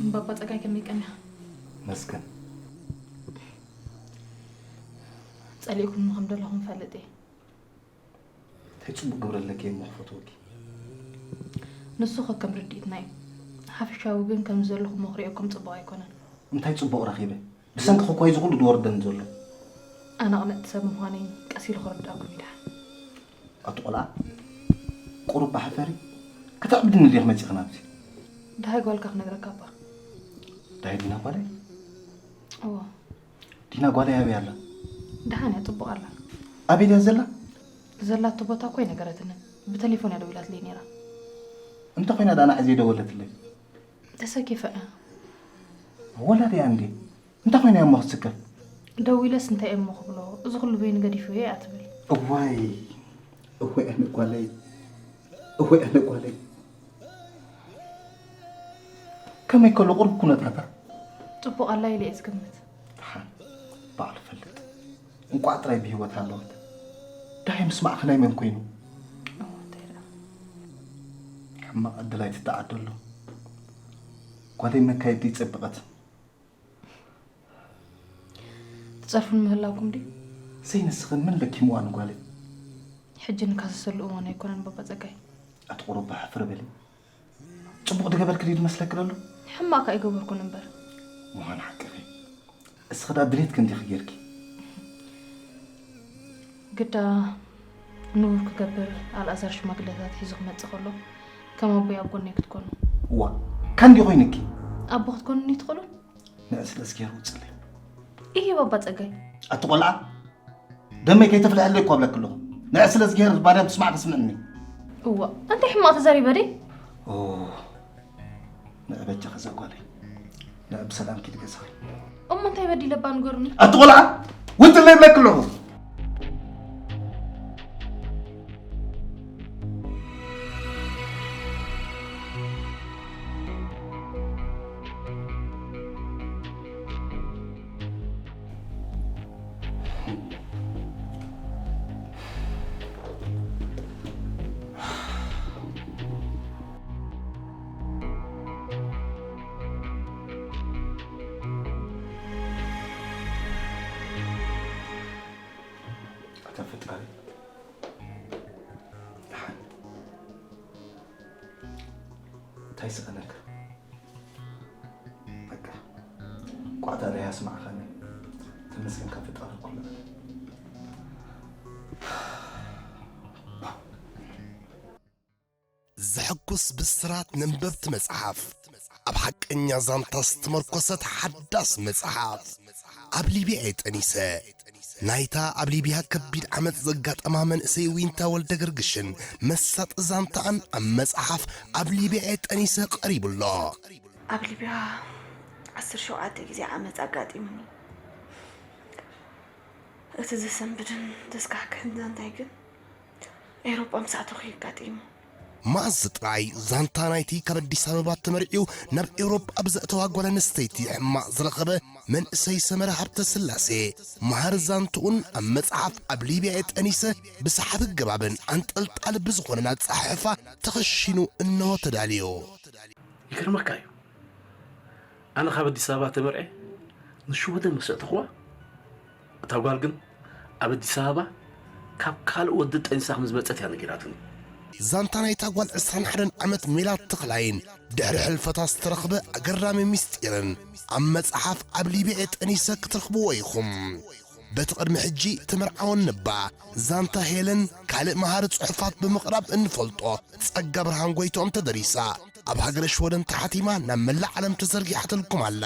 እምባባ ጸጋይ ከመይ ቀንያ? መስገን። ጸሊእኩም ከም ደለኹም ፈልጥ እየ። እንታይ ጽቡቕ ግብሪ ኣለኪ እሞ ክፈትወኪ። ንሱ ኸ ከም ርድኢትና እዩ። ሓፈሻዊ ግን ከምዚ ዘለኹሞ ክሪኦኩም ጽቡቕ ኣይኮነን። እንታይ ጽቡቕ ረኺበ? ብሰንኪ ኸኳ እዩ ዝኹሉ ዝወርደኒ ዘሎ። ኣነ ቅንዕቲ ሰብ ምዃነይ ቀስ ኢሉ ክርድኣኩም እዩ ደሓን። ኣቲ ቆልዓ ቁሩብ ብሓፈሪ ከተዕብድኒ ድኺ መጺኺ ናብዚ? ደሃይ ጓልካ ክነግረካ እባ። ደሃይ ዲና ጓለይ? እዎ። ዲና ጓለይ ኣበይ ኣላ? ደሓን እያ ጽቡቕ ኣላ። ኣበይ ድያ ዘላ? ዘላቶ ቦታ እኮ ኣይነገረትንን። ብተሌፎን እያ ደዊላትለይ ነይራ። እንተ ኾይና ደኣ ንዓይ ዘይደወለትለይ? ተሰኪፋ እያ። ወላ ድያ እንዴ? እንታይ ኮይና እያ እሞ ክትስከፍ? ደዊለስ እንታይ እየ እሞ ክብሎ፣ እዚ ኩሉ በይኑ ገዲፉ እየ እያ ትብል። እዋይ እወ ኣነ ጓለይ እወ ኣነ ጓለይ ከመይ ከሎ ቁሩብ ኩነታታ ጽቡቕ ኣላ ኢለ እየ ዝግምት። ደሓን ባዕሉ ፈልጥ እንቋዕ ጥራይ ብህይወት ኣለወት። ደሃይ ምስማዕኺ ናይ መን ኮይኑ? እሞ እንታይ ደኣ? ሕማቕ ዕድል ኣይትተዓደሎ። ጓለይ መካየዲ ይጸብቐት። ትጸርፉን ምህላውኩም ድዩ? ዘይንስኽን መን ለኪምዋ ንጓለይ? ሕጂ ንካሰሰሉ እዋን ኣይኮነን ባባ ጸጋይ። ኣቲ ቁሩባ ሕፍር በሊ። ጽቡቕ ድገበርኪ ድዩ ዝመስለኪ ዘሎ? ሕማቕ ከኣ ኣይገበርኩን እምበር። ምዃን ሓቅኺ። እስኺ ደኣ ድሌትኪ እንዲኺ ጌርኪ። ግዳ ንቡር ክገብር ኣልኣዛር ሽማግለታት ሒዙ ክመጽእ ከሎ ከም ኣቦይ ኣብ ጎነይ ክትኮኑ። እዋ፣ ካን ድዩ ኮይንኪ? ኣቦ ክትኮኑኒ ትኽእሉን? ንዒ ስለዝገይሩ ውፅለይ። ኢሂ ባባ ፀጋይ። ኣቲ ቆልዓ ደመይ ከይተፍልሐለይ እኮ እብለኪ ኣለኹ። ንዒ ስለዝገይሩ ማርያም ትስማዕኪ ስምዕኒ። እዋ እንታይ ሕማቕ ተዛሪበ ደይ? ንዒ በጃኺ እዛ ጓለይ። ንዒ ብሰላም ኪዲ ገዛኺ። እሞ እንታይ በዲለ እባ ንገሩኒ። ኣቲ ቆልዓ ውፅለይ እብለኪ ኣለኹ። ኣታ ፈጣሪ ደሓን እንታይ ስኸነካ በቃ ቋታ ናይ ኣስማዕኻኒ ተመስገን ካብ ፈጣሪ ኩሉ ዘሐጉስ ብስራት ነንበብቲ መጽሓፍ ኣብ ሓቀኛ ዛንታ ዝተመርኮሰት ሓዳስ መጽሓፍ ኣብ ሊብያ እየ ጠኒሰ ናይታ ኣብ ሊብያ ከቢድ ዓመጽ ዘጋጠማ መንእሰይ ዊንታ ወልደገርግሽን መሳጢ ዛንታኣን ኣብ መጽሓፍ ኣብ ሊብያ እየ ጠኒሰ ቀሪቡ ኣሎ። ኣብ ሊብያ ዓሰርተ ሸውዓተ ግዜ ዓመጽ ኣጋጢሙኒ። እቲ ዘሰንብድን ዘስካሕክሕን ዛንታይ ግን ኤውሮጳ ምስ ኣተኹ እዩ ኣጋጢሙ። መኣዝ ጥራይ ዛንታ ናይቲ ካብ ኣዲስ ኣበባ ተመርዕዩ ናብ ኤውሮጳ ብዘእተዋ ጓል ኣንስተይቲ ሕማቕ ዝረኸበ መንእሰይ ሰመረ ሃብተስላሴ መሃሪ ዛንትኡን ኣብ መጽሓፍ ኣብ ሊብያ እየ ጠኒሰ ብሰሓቢ ኣገባብን ኣንጠልጣሊ ብዝኾነን ኣጸሓሕፋ ተኸሺኑ እነሆ ተዳልዩ። ይገርመካ እዩ ኣነ ካብ ኣዲስ ኣበባ ተመርዕየ ንሽወደን ምስ ኣእተኽዋ እታ ጓል ግን ኣብ ኣዲስ ኣበባ ካብ ካልእ ወዲ ጠኒሳ ከም ዝመጸት እያ ነጊራትኒ። ዛንታ ናይታ ጓል ዕስራን ሓደን ዓመት ሜላት ተኽላይን ድሕሪ ሕልፈታ ዝተረኽበ ኣገራሚ ምስጢርን ኣብ መጽሓፍ ኣብ ሊብያ ጠኒሰ ክትረኽብዎ ኢኹም። በቲ ቅድሚ ሕጂ ተመርዓወኒ እባ ዛንታ ሄለን ካልእ መሃሪ ጽሑፋት ብምቕራብ እንፈልጦ ጸጋ ብርሃን ጎይትኦም ተደሪሳ ኣብ ሃገረ ሽወደን ተሓቲማ ናብ መላእ ዓለም ተዘርጊሓትልኩም ኣላ።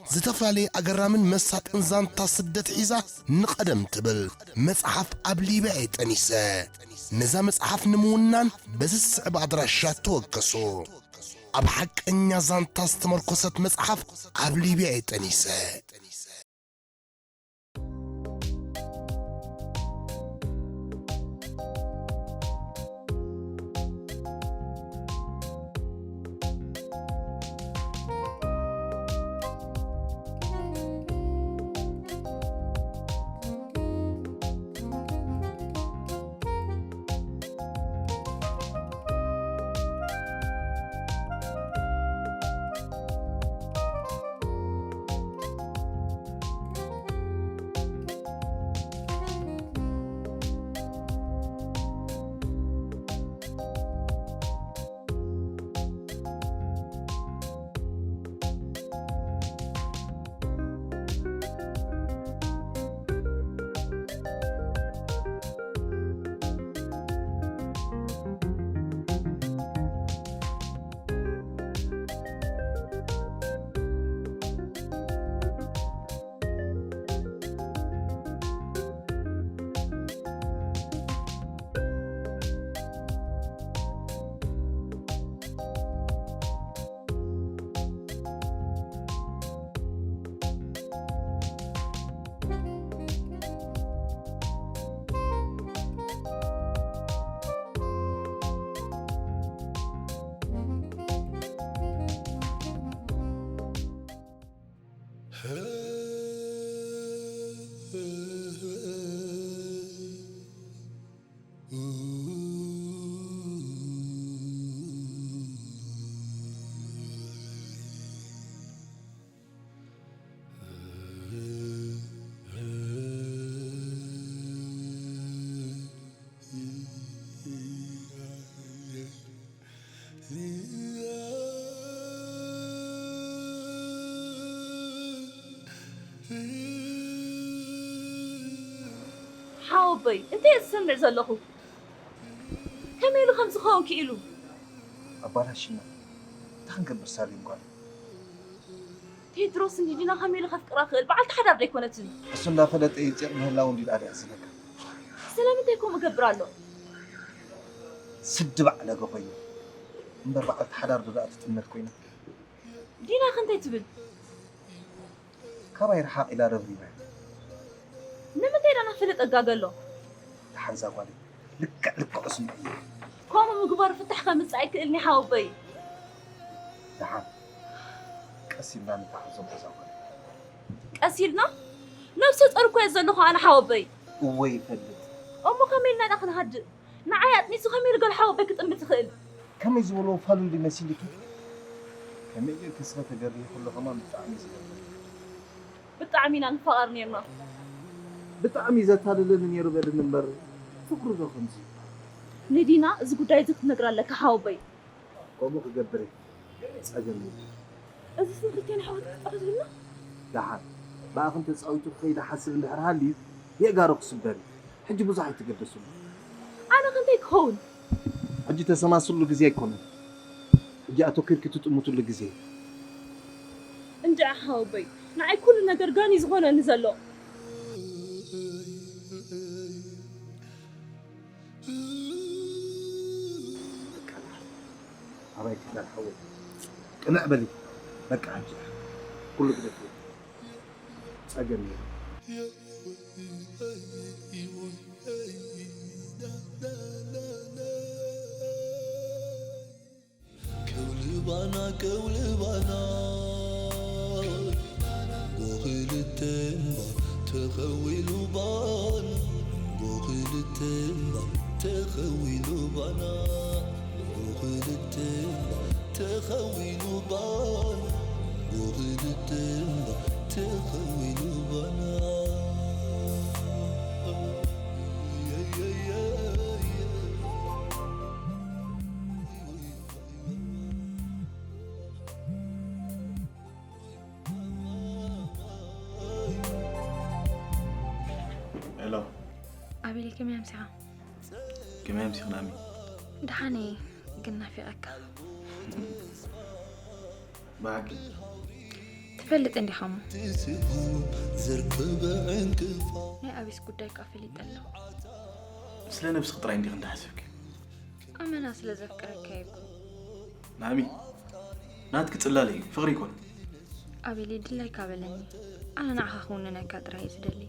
ዝተፈላለየ ኣገራምን መሳጥን ዛንታ ስደት ሒዛ ንቐደም ትብል መጽሓፍ ኣብ ሊብያ እየ ጠኒሰ። ነዛ መጽሓፍ ንምውናን በዚ ዝስዕብ ኣድራሻ ተወከሱ። ኣብ ሓቀኛ ዛንታ ዝተመርኮሰት መጽሓፍ ኣብ ሊብያ እየ ጠኒሰ። ሓወቦይ፣ እንታይ እየ ዝሰምዕ ዘለኹ? ከመይ ኢሉ ከምዚ ክኸውን ክኢሉ? ኣባላሽና፣ እንታይ ክንገብር ሳሌም ጓል? ቴድሮስ ንሊዲና ከመይ ኢሉ ከፍቅራ ክእል? በዓልቲ ሓዳር ዶ ኣይኮነትን? እሱ እንዳፈለጠ ይፅቕ ምህላው እንዲል ኣልያ ዝነካ። ስለምንታይ ከምኡ እገብር ኣሎ? ስዲ ባዕለገ ኮይኑ። እምበር በዓልቲ ሓዳር ዶ ደኣ ትጥመት ኮይና? ዲና ከ እንታይ ትብል? ካባይ ርሓቕ ኢላ ረብሪባ። ንምንታይ ደኣ ናፈለጠ ጋገሎ? ደሓን እዛ ጓለይ ልክዕ ልክዑ ስምዒ። ከምኡ ምግባሩ ፍታሕ ከምጽእ ኣይክእልን እዩ ሓወቦይ። ደሓን ቀስ ኢልና ንተሓዞ በዛ ጓለይ። ቀስ ኢልና? ነብሰ ጾር እኮ እየ ዘለኹ ኣነ ሓወቦይ። እወ ይፈልጥ። እሞ ከመይ ኢልና ደኣ ክንሃድእ? ንዓይ ኣጥኒሱ ከመይ ኢሉ ገለ ሓወቦይ ክጥምት ይኽእል? ከመይ ዝበሎ ፋሉል ድዩ መሲልኪ? ከመይ ጌርኪ ስለ ተገርሂ ኩሉ ከማን ብጣዕሚ እዩ ዝገርም። ብጣዕሚ ኢና ንፋቐር ኔርና። ብጣዕሚ ዘታልለኒ ኔሩ በልኒ እምበር ፍቕሩ ዶ ከምዚ? ንዲና እዚ ጉዳይ እዚ ክትነግራ ኣለካ ሓወቦይ። ከምኡ ክገብር እየ። ጸገም የብሉን። እዚ ስም ክልቴና ኣሕዋት ክፍጠር ዝብልና? ደሓን ብኣኽን ተጻዊቱ ክኸይድ ሓስብ እንድሕር ሃልዩ የእጋሩ ክስበር እዩ። ሕጂ ብዙሕ ኣይትገደስሉ። ኣነ ከ እንታይ ክኸውን? ሕጂ ተሰማስሉ ግዜ ኣይኮነን። ሕጂ ኣተኲርኪ ትጥምትሉ ግዜ እዩ። እንድዒ ሓወቦይ፣ ንዓይ ኩሉ ነገር ጋን እዩ ዝኾነኒ ዘሎ። በቃ፣ ኣባይ ትካል ሓወይ፣ ቅንዕ በሊ። በቃ፣ ሕጂ ኩሉ ግደፍ። ጸገም የለን። ከውልባና ከውልባና ብኽልተ እምባ ተኸዊሉ ባና ብኽልተ እምባ ተኸዊሉ ባና ብኽልተ እምባ ተኸዊሉ ባና ብኽልተ እምባ ተኸዊሉ ባና። ሄሎ። ኣቤለይ፣ ከመይ ኣምሲኻ? ከመይ ኣምሲኽን ኣሚ? ደሓን እየ፣ ግን ናፊቐካ። ብሓቂ? እቲ ትፈልጥ እንዲኻ እሞ። ትስጉም ዘርክበ ዕንቅፋ ናይ ኣቢስ ጉዳይ ካ ፈሊጠ ኣለኹ። ስለ ነብስኺ ጥራይ እንዲኺ እንዳሓሰብኪ? ኣመና ስለ ዘፍቅረካ እኮ። ናሚ ናትኪ ጽላለ እዩ፣ ፍቕሪ ይኮን። ኣቤሊ ድላይካ በለኒ። ኣነ ንዓኻ ክውንነካ ጥራይ እዩ ዝደሊ።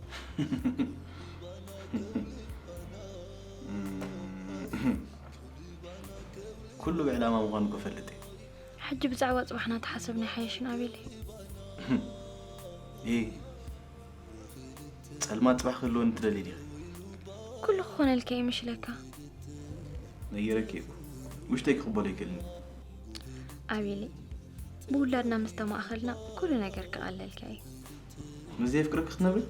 ኩሉ ብዕላማ ምዃኑ ክፈልጥ እየ። ሕጂ ብዛዕባ ጽባሕና ተሓሰብና ይሓየሽን ኣቤሊ። እ ጸልማት ጽባሕ ክህልወኒ ትደሊ ዲኺ? ኩሉ ክኾነልካ እዩ ምሽለካ። ነጊረኪ እኮ ውሽጠይ ክቕበሎ ኣይክእልን። ኣቤሊ፣ ብውላድና ምስ ተማእኸልና ኩሉ ነገር ክቐለልካ እዩ። ምስ ዘየፍቅረኪ ክትነብሪ?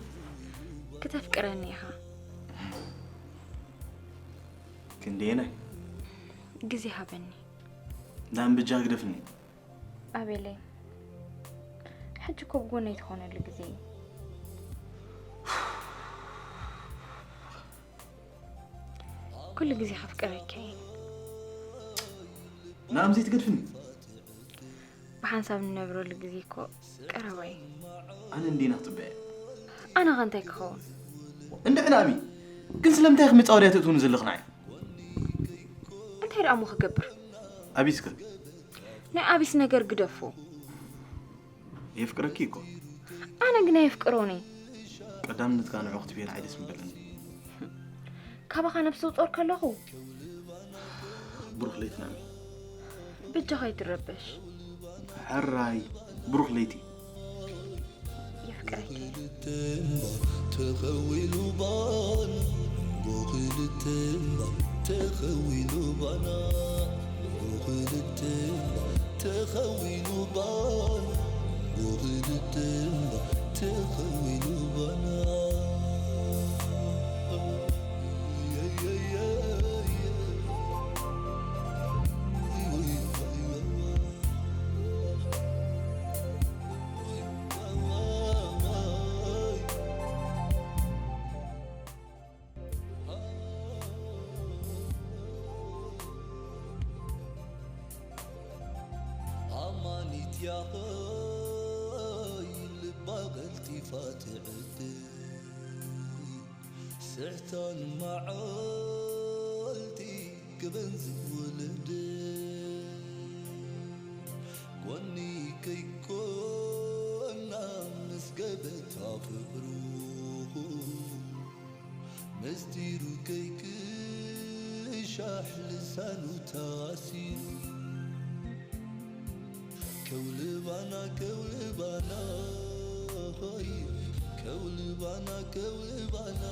ክተፍቅረኒ ኢኻ። ክንደየናይ? ግዜ ሃበኒ። ናም ብጃ ግደፍኒ። ኣቤለይ፣ ሕጂ እኮ ብጎነይ ትኾነሉ ግዜ እዩ። ኩሉ ግዜ ከፍቅረካ እየ። ናም ዘይትገድፍኒ። ብሓንሳብ ንነብረሉ ግዜ እኮ ቀረባ እዩ። ኣነ እንዲና ክጽበየ። ኣነ ከ እንታይ ክኸውን? እንድዒ ናሚ ግን ስለምንታይ ክምጻወድያ ትእትውኒ ዘለኽና እዩ? እንታይ ደኣ እሞ ክገብር? ኣቢስከ ናይ ኣቢስ ነገር ግደፎ። የፍቅረኪ እኮ። ኣነ ግን ኣየፍቅሮኒ። ቀዳምነት ከኣ ንዑ ክትብየን ዓይደስ ምበለኒ። ካባኻ ነብሲ ውጾር ከለኹ ብሩኽ ለይቲ ናሚ። በጃኻ ኣይትረበሽ። ሕራይ ብሩኽ ለይቲ። የፍቅረኪ። ተኸዊሉ ባን ጎኽልተን ተኸዊሉ ባና ጎኽልተን ተኸዊሉ ባን ጎኽልተን ተኸዊሉ ባና ኣማኒት ያኸይ ልባ ቀልጢፋ ትዕድል ስሕታን መዓልቲ ክበን ዝወለደ ጎኒ ከይኮና ምስ ገበታ ፍቅሩ ምስጢሩ ከይቅሻሕ ልሳኑ ታሲሩ ከውልባና ከውልባና ሆይ ከውልባና ከውልባና